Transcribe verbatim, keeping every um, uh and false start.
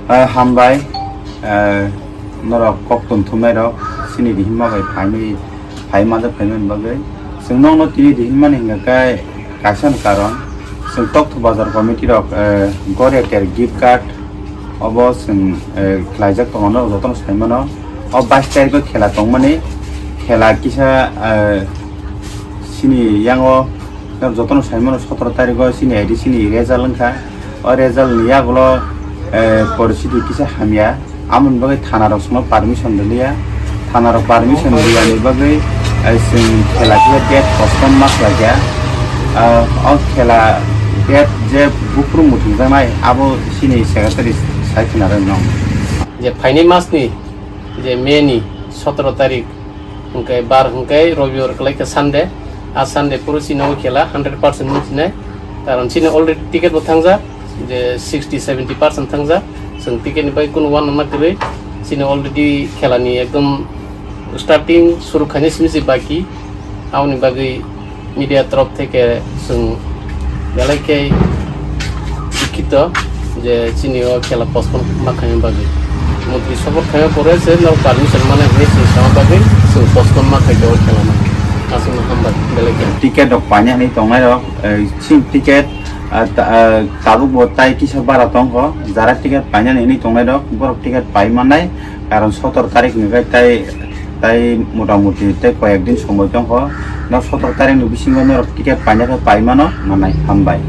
Ah, hambai, ah, norok kok tongthumnairok, chini rihima bai phaimani, phai manjak phaimani bagwi. Chwng nokno tini rihimani hwnkha khe kaisa ni karon, chwng Tokthu Bazar committee rok, ah, Goreter gift card obo chwng, ah, khlaijak tongo, norok jotono saimano. O bais tarikh o khela tongmani, khela kisa, ah, chini yango jotono saimano sotoro tarikh o chini A D C ni result wngkha. O result ni yagulo, eh, poristiti kisa hamya. Amoni bagwi thana rok chwngno permission rwliya. Thana rok permission rwya ni bagwi, eh, chwng khela khe date postpone ma khlaiya. Ah, o khela date je buphuru muthungjaknai abo chini secretary sai khna rwno. Je phaini mas ni je May ni sotoro tarikh hwnkhe bar hwnkhe Robibar kwlai khe Sunday. A Sunday phuru chini o khela hundred percent muchinai. Karon chini already ticket bo thangjak, je sixty seventy percent thangjak. Chwng ticket ni bai kunu uanama kwrwi. Chini already khela ni ekdom starting suru khainai simi se baki. Aboni bagwi media torof theke chwng belai khe dikhito je chini o khela postpone ma khaina bagwi. Montri support khaima pore se no permission mane hwnwi chwng sama bagwi chwng postpone ma khaito o khela no. Aswkno hambai belai khe. Ticket rok paina hwnwi tongnai rok, eh, chini ticket, ah, ta-, ah, tabuk bo tai kisa bara tongkho, jara ticket paina hwnwi tongnai rok, borok ticket pai mannai, karon sotoro tarik ni bai tai Tai motamuti tei koyek din somoi tongkho. No sotoro tarikh ni bisingo norok ticket paina khe paimano manai, hambai.